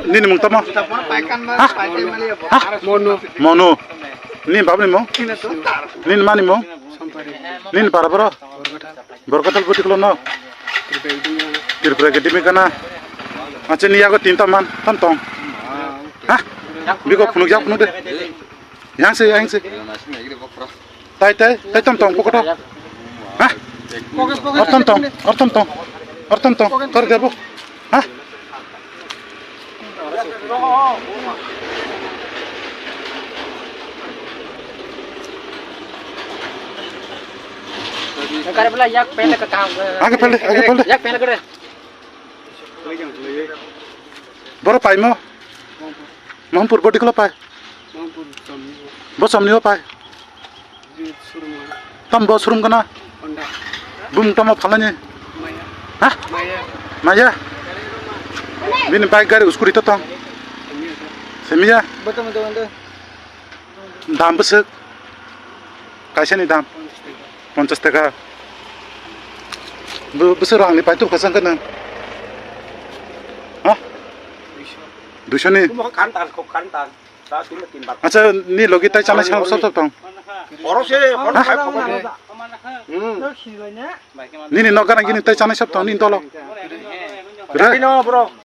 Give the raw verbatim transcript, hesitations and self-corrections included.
Nini mung tamo? Ha? Ha? Monu. Monu. Nini babni mung? Nini mani mung? Nini para boro? Borkatal boti kolo no? Tripura Academy kana? Acha ni yago tin tam man, tam tong. Ha? Biko phunuk jak phunuk de. Yang se, yang se. Tai, tai, tai tam tong, pokoto. Ha? Or tam tong, or tam tong. Or tam tong, kar debo. Ha? Kare bela yak pele ka kam. Age pele, age pele. Yak pele kare. Boro paimo? Mohampur boti kolo pai. Bo somni bo pai. Tam bo surum kana. Bum tamo phalani. Ha? Maya. Bini bike gari uskuri to tong. Semiya. Dam bwswk? Kaisani dam? Ponchas taka. Bo-, bwswk rangni paitub kwchang khe nwng? Ha? Duisho ni? Acha, ni logi tai chanai sab sab tong? Ha? Nini nok gana gini tai chanai sab tong, nini dolo? Re?